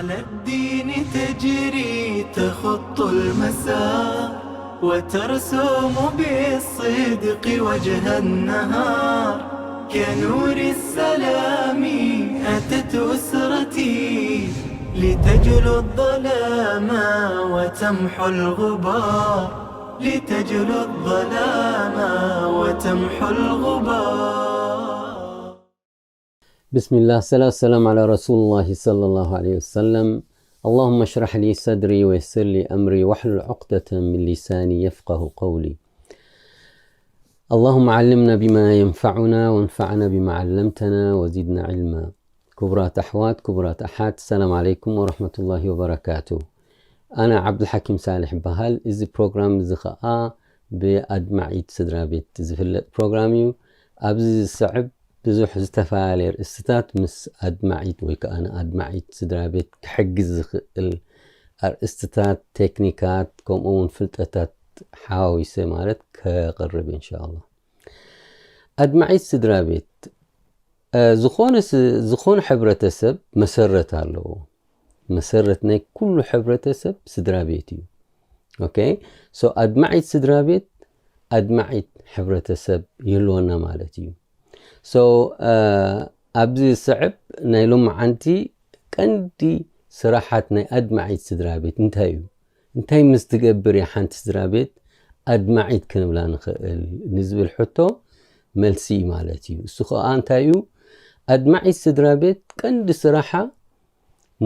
على الدين تجري تخط المسار، وترسم بالصدق وجه النهار. كنور السلام أتت أسرتي، لتجلو الظلام وتمحو الغبار، لتجلو الظلام وتمحو الغبار. بسم الله، الصلاة والسلام على رسول الله صلى الله عليه وسلم. اللهم اشرح لي صدري ويسر لي أمري واحلل عقدة من لساني يفقه قولي. اللهم علمنا بما ينفعنا وانفعنا بما علمتنا وزدنا علما. ክቡራት ኣሕዋት፣ ክቡራት ኣሓት፣ ሰላም ዓለይኩም ወረሕመቱላሂ ወበረካቱ። ኣነ ዓብዱልሓኪም ሳልሕ ይበሃል። እዚ ፕሮግራም እዚ ኸኣ ብኣድማዒት ስድራ ቤት ዝፍለጥ ፕሮግራም እዩ። ኣብዚ ዝስዕብ ብዙሕ ዝተፈላለየ ርእስትታት ምስ ኣድማዒት ወይ ከኣ ንኣድማዒት ስድራ ቤት ክሕግዝ ዝኽእል ኣርእስትታት፣ ቴክኒካት፣ ከምኡ እውን ፍልጠታት ሓዋዊሰ ማለት ከቕርብ እንሻኣላ። ኣድማዒት ስድራ ቤት ዝኾነ ዝኾነ ሕብረተሰብ መሰረት ኣለዎ። መሰረት ናይ ኩሉ ሕብረተሰብ ስድራ ቤት እዩ። ኦኬ፣ ሶ ኣድማዒት ስድራ ቤት ኣድማዒት ሕብረተሰብ ይህልወና ማለት እዩ። ሶ ኣብዚ ዝስዕብ ናይ ሎማዓንቲ ቀንዲ ስራሓት ናይ ኣድማዒት ስድራ ቤት እንታይ እዩ? እንታይ ምስ ትገብር እያ ሓንቲ ስድራ ቤት ኣድማዒት ክንብላ ንኽእል ንዝብል ሕቶ መልሲ እዩ ማለት እዩ። እሱ ኸኣ እንታይ እዩ? ኣድማዒት ስድራ ቤት ቀንዲ ስራሓ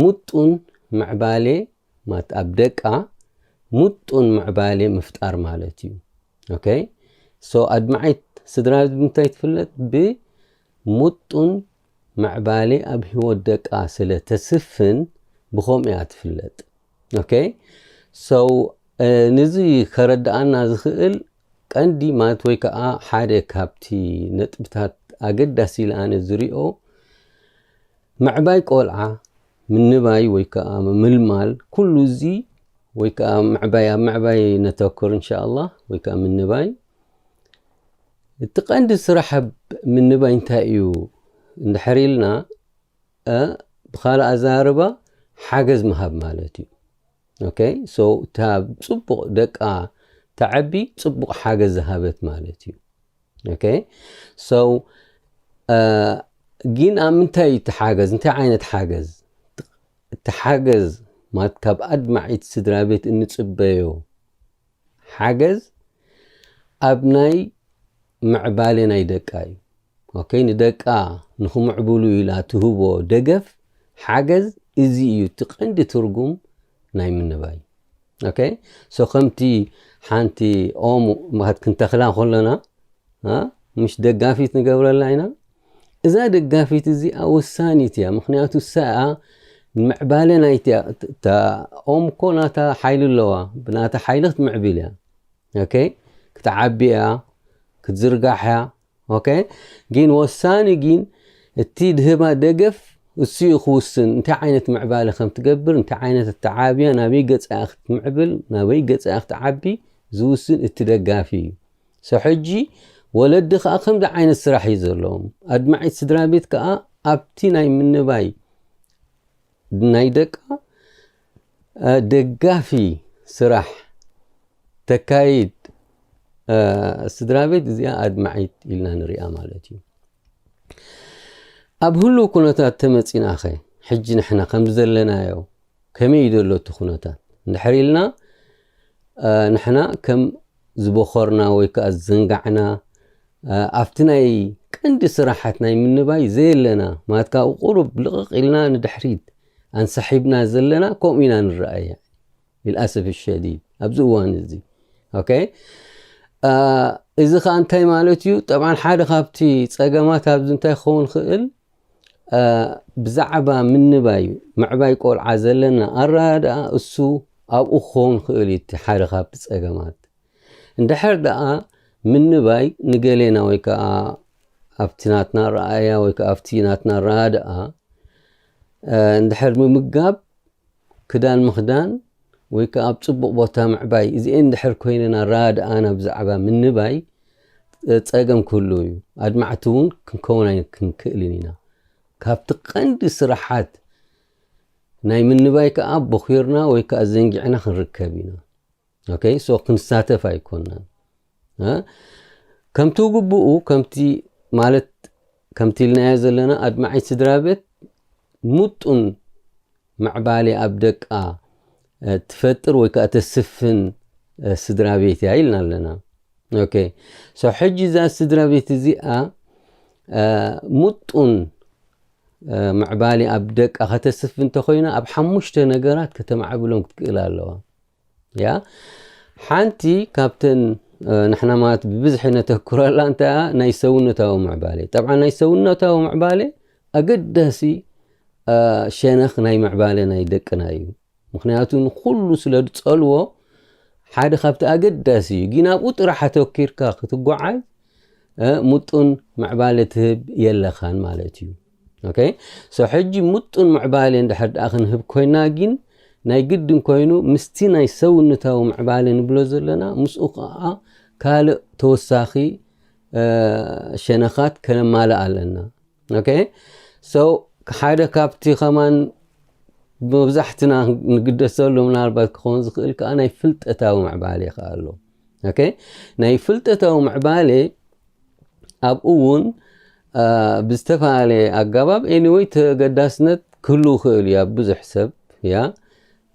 ሙጡን ምዕባሌ ማለት ኣብ ደቃ ሙጡን ምዕባሌ ምፍጣር ማለት እዩ። ኦኬ፣ ሶ ኣድማዒት ስድራ ብምንታይ ትፍለጥ? ብሙጡን ምዕባሌ ኣብ ህይወት ደቃ ስለ ተስፍን ብኸምኡ እያ ትፍለጥ። ኦኬ፣ ሶ ንዚ ከረድኣና ዝኽእል ቀንዲ ማለት ወይ ከዓ ሓደ ካብቲ ነጥብታት ኣገዳሲ ኢለ ኣነ ዝሪኦ ምዕባይ ቆልዓ ምንባይ ወይ ከዓ ምምልማል ኩሉ እዚ ወይ ከዓ ምዕባይ ኣብ ምዕባይ ነተኩር እንሻኣላ ወይ ከዓ ምንባይ እቲ ቀንዲ ስራሕ ኣብ ምንባይ እንታይ እዩ እንድሕር ኢልና ብካልእ ኣዛርባ ሓገዝ ምሃብ ማለት እዩ። ኦኬ፣ ሶ እታ ጽቡቕ ደቃ ተዓቢ ጽቡቕ ሓገዝ ዝሃበት ማለት እዩ። ኦኬ፣ ሶ ግን ኣብ ምንታይ እዩ እቲ ሓገዝ? እንታይ ዓይነት ሓገዝ? እቲ ሓገዝ ማለት ካብ ኣድማዒት ስድራ ቤት እንጽበዮ ሓገዝ ኣብ ናይ ምዕባሌ ናይ ደቃ እዩ። ኦኬ፣ ንደቃ ንኽምዕብሉ ኢላ ትህቦ ደገፍ ሓገዝ እዚ እዩ እቲ ቀንዲ ትርጉም ናይ ምንባይ። ኦኬ፣ ሶ ከምቲ ሓንቲ ኦም ማለት ክንተኽላ ከለና ምሽ ደጋፊት ንገብረላ ኢና። እዛ ደጋፊት እዚኣ ወሳኒት እያ። ምኽንያቱ እሳ እያ ንምዕባለ ናይቲ እታ ኦም እኮ ናታ ሓይሊ ኣለዋ። ብናታ ሓይሊ ክትምዕብል እያ። ኦኬ፣ ክትዓቢ እያ፣ ክትዝርጋሕ እያ። ኦኬ፣ ግን ወሳኒ ግን እቲ ድህባ ደገፍ እሱ እዩ ክውስን እንታይ ዓይነት ምዕባለ ከም ትገብር፣ እንታይ ዓይነት እተዓብያ፣ ናበይ ገጻ ክትምዕብል፣ ናበይ ገጻ ክትዓቢ ዝውስን እቲ ደጋፊ እዩ። ሶ ሕጂ ወለዲ ከዓ ከምዚ ዓይነት ስራሕ እዩ ዘለዎም። ኣድማዒት ስድራ ቤት ከዓ ኣብቲ ናይ ምንባይ ናይ ደቃ ደጋፊ ስራሕ ተካይድ ስድራ ቤት እዚኣ ኣድማዒት ኢልና ንሪኣ ማለት እዩ። ኣብ ህሉው ኩነታት ተመፂናኸ ሕጂ ንሕና ከም ዘለናዮ ከመይ እዩ ዘሎ እቲ ኩነታት እንድሕር ኢልና ንሕና ከም ዝበኾርና ወይ ከዓ ዝዘንጋዕና ኣብቲ ናይ ቀንዲ ስራሓት ናይ ምንባይ ዘየለና ማለት ካብኡ ቁሩብ ልቕቕ ኢልና ንድሕሪት ኣንሳሒብና ዘለና ከምኡ ኢና ንረኣያ። ልልኣሰፍ ሸዲድ ኣብዚ እዋን እዚ ኦኬ። እዚ ከዓ እንታይ ማለት እዩ? ጠብዓን ሓደ ካብቲ ፀገማት ኣብዚ እንታይ ክኸውን ክእል ብዛዕባ ምንባይ ምዕባይ ቆልዓ ዘለና ኣረዳድኣ እሱ ኣብኡ ክኸውን ክእል እዩ። እቲ ሓደ ካብቲ ፀገማት እንድሕር ደኣ ምንባይ ንገሌና ወይ ከዓ ኣብቲ ናትና ረኣያ ወይ ከዓ ኣብቲ ናትና ረዳኣ እንድሕር ምምጋብ ክዳን ምኽዳን ወይ ከዓ ኣብ ፅቡቕ ቦታ ምዕባይ እዚኤን እንድሕር ኮይነን ኣረዳድኣና ብዛዕባ ምንባይ ፀገም ክህሉ እዩ። ኣድማዕቲ እውን ክንከውን ኣይክንክእልን ኢና። ካብቲ ቀንዲ ስራሓት ናይ ምንባይ ከዓ ቦኺርና ወይ ከዓ ዘንጊዕና ክንርከብ ኢና። ኦኬ፣ ሶ ክንሳተፍ ኣይኮናን። እ? ከምቲ ግቡኡ፣ ከምቲ ማለት፣ ከምቲ ኢልናዮ ዘለና ኣድማዒት ስድራ ቤት ምጡን ምዕባሌ ኣብ ደቃ፣ እ፣ ትፈጥር ወይ ከዓ ተስፍን፣ እ፣ ስድራ ቤት እያ ኢልና ኣለና። ኦኬ። ሶ ሕጂ እዛ ስድራ ቤት እዚኣ፣ እ፣ ምጡን፣ እ፣ ምዕባሌ ኣብ ደቃ ከተስፍ እንተኾይና፣ ኣብ ሓሙሽተ ነገራት ከተማዕብሎም ክትክእል ኣለዋ። ያ፣ ሓንቲ ካብተን፣ እ፣ ንሕና ማለት ብብዝሒ ነተኩረላ እንታይ እያ? ናይ ሰውነታዊ ምዕባሌ። ጠብዓ ናይ ሰውነታዊ ምዕባሌ ኣገዳሲ፣ እ፣ ሸነኽ ናይ ምዕባሌ ናይ ደቅና እዩ። ምኽንያቱ ንኹሉ ስለ ዝጸልዎ፣ ሓደ ካብቲ ኣገዳሲ እዩ። ግን ኣብኡ ጥራሕ ኣተኪርካ ክትጓዓዝ፣ እ፣ ምጡን ምዕባሌ ትህብ የለኻን ማለት እዩ። ኦኬ? ሶ ሕጂ ምጡን ምዕባሌ እንድሕር ደኣ ክንህብ ኮይና ግን፣ ናይ ግድን ኮይኑ ምስቲ ናይ ሰውነታዊ ምዕባሌ ንብሎ ዘለና፣ ምስኡ ከኣ ካልእ ተወሳኺ፣ እ፣ ሸነኻት ከነማልእ ኣለና። ኦኬ? ሶ ሓደ ካብቲ ከማን መብዛሕትና ንግደሰሉ ምናልባት ክኸውን ዝኽእል ከኣ ናይ ፍልጠታዊ ምዕባሌ ከኣ ኣሎ። ኦኬ? ናይ ፍልጠታዊ ምዕባሌ ኣብኡ እውን፣ አ፣ ብዝተፈላለየ ኣገባብ፣ ኤኒወይ፣ ተገዳስነት ክህሉ ይኽእል እዩ ኣብ ብዙሕ ሰብ፣ ያ።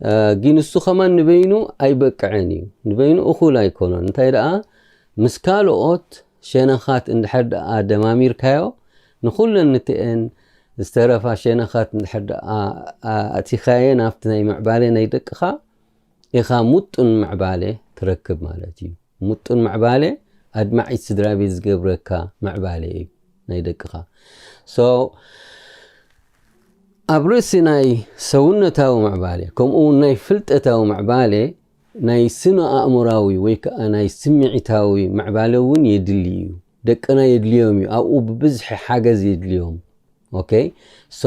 አ፣ ግን እሱ ከማን ንበይኑ ኣይበቅዕን እዩ። ንበይኑ እኹል ኣይኮነን። እንታይ ደኣ፣ ምስ ካልኦት ሸነኻት እንድሕር ደኣ ደማሚርካዮ፣ ንኹለን ንትኤን ዝተረፋ ሸነኻት እንድሕር ደኣ፣ አ፣ ኣእቲኻየን ኣብቲ ናይ ምዕባሌ ናይ ደቅኻ፣ ኢኻ ምጡን ምዕባሌ ትረክብ ማለት እዩ። ምጡን ምዕባሌ ኣድማዒት ስድራ ቤት ዝገብረካ ምዕባሌ እዩ ናይ ደቅኻ። ሶ ኣብ ርእሲ ናይ ሰውነታዊ ምዕባሌ፣ ከምኡ እውን ናይ ፍልጠታዊ ምዕባሌ፣ ናይ ስነ ኣእምራዊ ወይ ከዓ ናይ ስምዒታዊ ምዕባሌ እውን የድሊ እዩ። ደቅና የድልዮም እዩ። ኣብኡ ብብዝሒ ሓገዝ የድልዮም። ኦኬ? ሶ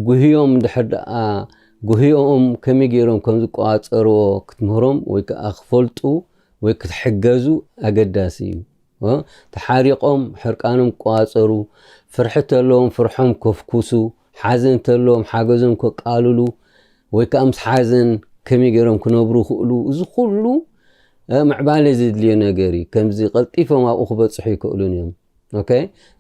ጉህዮም እንድሕር ደኣ፣ ጉህዮኦም ከመይ ገይሮም ከም ዝቆጻጸርዎ ክትምህሮም ወይ ከዓ ክፈልጡ ወይ ክትሕገዙ ኣገዳሲ እዩ። እ? ተሓሪቖም ሕርቃኖም ክቆጻጸሩ፣ ፍርሒ ተለዎም ፍርሖም ከፍኩሱ፣ ሓዘን ተለዎም ሓገዞም ከቃልሉ፣ ወይ ከዓ ምስ ሓዘን ከመይ ገይሮም ክነብሩ ይኽእሉ፣ እዚ ኩሉ፣ እ፣ ምዕባለ ዘድልዮ ነገር እዩ። ከምዚ ቀልጢፎም ኣብኡ ክበጽሑ ይክእሉን እዮም። ኦኬ?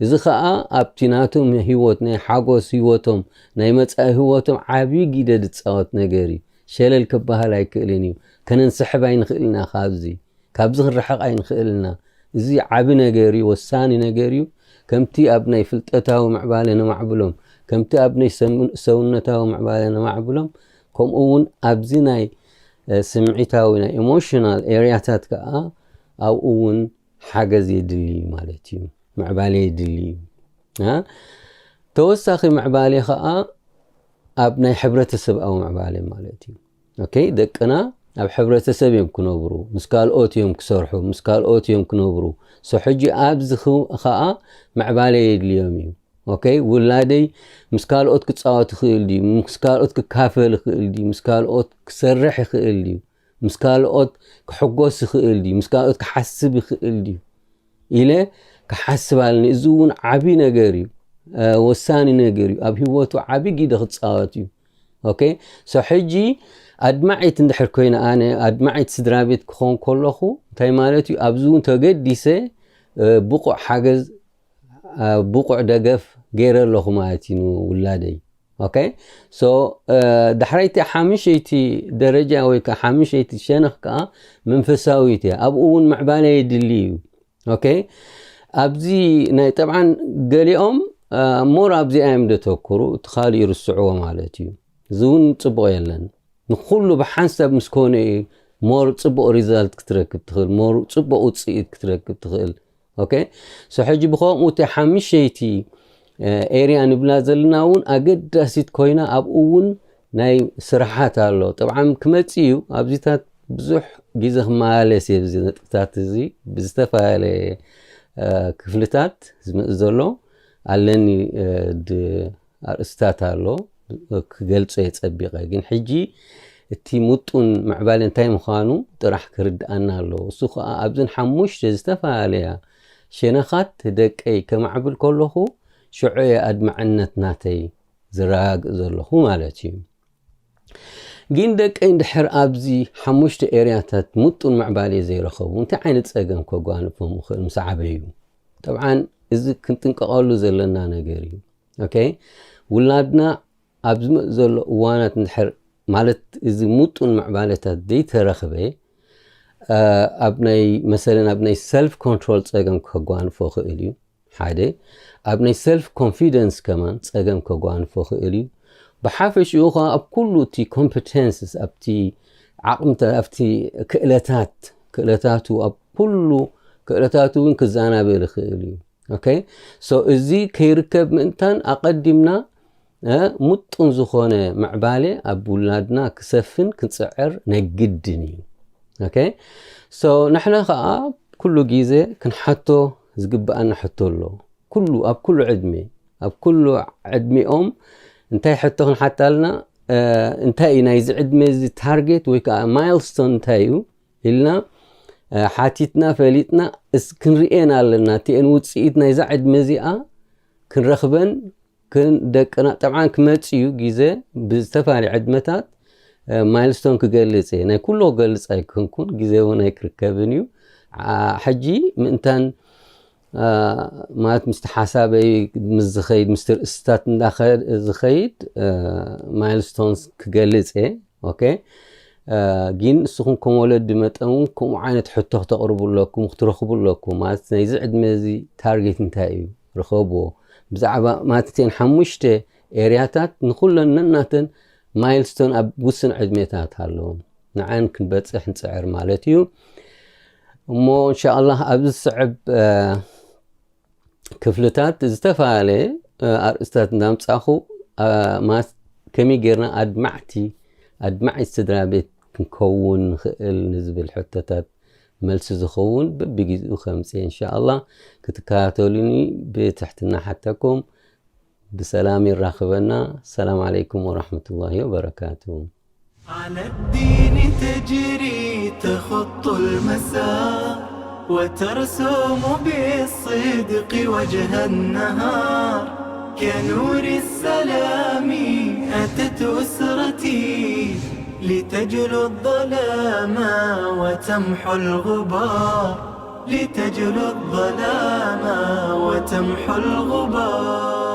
እዚ ኸኣ ኣብቲ ናቶም ህይወት፣ ናይ ሓጎስ ህይወቶም፣ ናይ መጻኢ ህይወቶም ዓቢ ግደ ዝጻወት ነገር እዩ። ሸለል ክበሃል ኣይክእልን እዩ። ከነንስሕብ ኣይንኽእል ኢና ካብዚ። ካብዚ ክንርሕቕ ኣይንኽእል ኢና። እዚ ዓቢ ነገር እዩ፣ ወሳኒ ነገር እዩ። ከምቲ ኣብ ናይ ፍልጠታዊ ምዕባለ ነማዕብሎም፣ ከምቲ ኣብ ናይ ሰም-፣ ሰውነታዊ ምዕባለ ነማዕብሎም፣ ከምኡ እውን ኣብዚ ናይ፣ እ፣ ስምዒታዊ፣ ናይ ኢሞሽናል ኤርያታት ከኣ ኣብኡ እውን ሓገዝ የድሊ እዩ ማለት እዩ። ምዕባለ የድሊ እዩ። እ? ተወሳኺ ምዕባለ ኸኣ ኣብ ናይ ሕብረተሰብኣዊ ምዕባለ ማለት እዩ። ኦኬ፣ ደቅና ኣብ ሕብረተሰብ እዮም ክነብሩ፣ ምስ ካልኦት እዮም ክሰርሑ፣ ምስ ካልኦት እዮም ክነብሩ። ሶ ሕጂ ኣብዚ ኽ-፣ ኸኣ ምዕባለ የድልዮም እዩ። ኦኬ፣ ውላደይ ምስ ካልኦት ክጻወት ይኽእል ድዩ? ምስ ካልኦት ክካፈል ይኽእል ድዩ? ምስ ካልኦት ክሰርሕ ይኽእል ድዩ? ምስ ካልኦት ክሕጎስ ይኽእል ድዩ? ምስ ካልኦት ክሓስብ ይኽእል ድዩ? ኢለ ክሓስብ ኣለኒ። እዚ እውን ዓቢ ነገር እዩ፣ እ፣ ወሳኒ ነገር እዩ። ኣብ ህይወቱ ዓቢ ግደ ክጻወት እዩ። ኦኬ? ሶ ሕጂ ኣድማዒት እንድሕር ኮይነ፣ ኣነ ኣድማዒት ስድራ ቤት ክኾን ከለኹ፣ እንታይ ማለት እዩ? ኣብዚ እውን ተገዲሰ፣ እ፣ ብቑዕ ሓገዝ፣ እ፣ ብቑዕ ደገፍ ገይረ ኣለኹ ማለት እዩ ንውላደይ። ኦኬ? ሶ፣ እ፣ ዳሕራይቲ ሓምሸይቲ ደረጃ ወይ ከዓ ሓምሸይቲ ሸነኽ ከዓ መንፈሳዊት እያ። ኣብኡ እውን ምዕባለ የድሊ እዩ። ኦኬ? ኣብዚ ናይ፣ ጠብዓን ገሊኦም፣ እ፣ ሞር ኣብዚኣ እዮም ዘተኩሩ፣ እቲ ካልእ ይርስዕዎ ማለት እዩ። እዚ እውን ጽቡቕ የለን። ንኹሉ ብሓንሳብ ምስ ኮነ እዩ ሞር ጽቡቕ ሪዛልት ክትረክብ ትኽእል፣ ሞር ጽቡቕ ውጽኢት ክትረክብ ትኽእል። ኦኬ? ሶ ሕጂ ብኸምኡ እቲ ሓምሸይቲ፣ እ፣ ኤርያ ንብላ ዘለና እውን ኣገዳሲት ኮይና ኣብኡ እውን ናይ ስራሓት ኣሎ። ጠብዓን ክመጽእ እዩ። ኣብዚታት ብዙሕ ግዜ ክመላለስ እየ፣ እዚ ነጥብታት እዚ ብዝተፈላለየ፣ እ፣ ክፍልታት ዝመጽእ ዘሎ ኣለኒ፣ እ፣ ድ-፣ ኣርእስታት ኣሎ፣ ክገልጾ እየ ጸቢቐ። ግን ሕጂ እቲ ምጡን ምዕባለ እንታይ ምዃኑ ጥራሕ ክርድኣና ኣለዎ። እሱ ኸኣ ኣብዘን ሓሙሽተ ዝተፈላለያ ሸነኻት ደቀይ ከማዕብል ከለኹ፣ ሽዑ እየ ኣድማዕነት ናተይ ዝረጋግእ ዘለኹ ማለት እዩ። ግን ደቀይ እንድሕር ኣብዚ ሓሙሽተ ኤርያታት ምጡን ምዕባሌ ዘይረኸቡ እንታይ ዓይነት ጸገም ከጓንፎም ይኽእል ምስ ዓበዩ? ጠብዓን እዚ ክንጥንቀቐሉ ዘለና ነገር እዩ። ኦኬ፣ ውላድና ኣብ ዝመጽእ ዘሎ እዋናት እንድሕር ማለት እዚ ምጡን ምዕባሌታት ዘይተረኽበ ኣብ ናይ መሰለን ኣብ ናይ ሰልፍ ኮንትሮል ጸገም ከጓንፎ ይኽእል እዩ። ሓደ ኣብ ናይ ሰልፍ ኮንፊደንስ ከማን ጸገም ከጓንፎ ይኽእል እዩ። ብሓፈሽኡ ኸዓ ኣብ ኩሉ እቲ ኮምፐተንስስ ኣብቲ ዓቕምታት ኣብቲ ክእለታት ክእለታቱ ኣብ ኩሉ ክእለታቱ እውን ክዛናበል ይኽእል እዩ። ኦኬ፣ ሶ እዚ ከይርከብ ምእንታን ኣቐዲምና ምጡን ዝኾነ ምዕባሌ ኣብ ውላድና ክሰፍን ክንጽዕር ነግድን እዩ። ኦኬ፣ ሶ ንሕና ከዓ ኩሉ ግዜ ክንሓቶ ዝግብኣና ሕቶ ኣሎ። ኩሉ ኣብ ኩሉ ዕድሜ ኣብ ኩሉ ዕድሜኦም እንታይ ሕቶ ክንሓታልና እንታይ እዩ ናይዚ ዕድመ እዚ ታርጌት ወይ ከዓ ማይልስቶን እንታይ እዩ ኢልና ሓቲትና ፈሊጥና ክንርኤን ኣለና። እቲአን ውፅኢት ናይዛ ዕድመ እዚኣ ክንረኽበን ደቅና ጠብዓን ክመፅ እዩ። ግዜ ብዝተፈላለዩ ዕድመታት ማይልስቶን ክገልፅ እየ። ናይ ኩሎ ክገልፅ ኣይኮንኩን፣ ግዜ እውን ኣይክርከብን እዩ። ሕጂ ምእንታን ማለት ምስቲ ሓሳበይ ምስ ዝኸይድ ምስቲ ርእስታት እንዳዝኸይድ ማይልስቶንስ ክገልፅ እየ። ኦኬ፣ ግን ንስኹም ከም ወለዲ መጠን እውን ከምኡ ዓይነት ሕቶ ክተቕርቡ ኣለኩም ክትረኽቡ ኣለኩም። ማለት ናይዚ ዕድመ እዚ ታርጌት እንታይ እዩ? ርኸብዎ። ብዛዕባ ማለት እተን ሓሙሽተ ኤርያታት ንኹለን ነናተን ማይልስቶን ኣብ ውስን ዕድሜታት ኣለዎም። ንዓን ክንበፅሕ ንፅዕር ማለት እዩ። እሞ እንሻ ኣላህ ኣብዚ ዝስዕብ ክፍልታት ዝተፈላለየ ኣርእስታት እንዳምፃኹ ማለት ከመይ ጌርና ኣድማዕቲ ኣድማዒት ስድራ ቤት ክንከውን ንኽእል ንዝብል ሕቶታት መልሲ ዝኸውን በብግዜኡ ከምፅእ እንሻ ኣላህ ክትከታተሉኒ ብትሕትና ሓተኩም። ብሰላም ይራኽበና። ሰላም ዓለይኩም ወራሕመቱላሂ ወበረካቱ። على الدين تجري تخط المسار وترسم بالصدق وجه النهار كنور السلام أتت أسرتي لتجلو الظلام وتمحو الغبار لتجلو الظلام وتمحو الغبار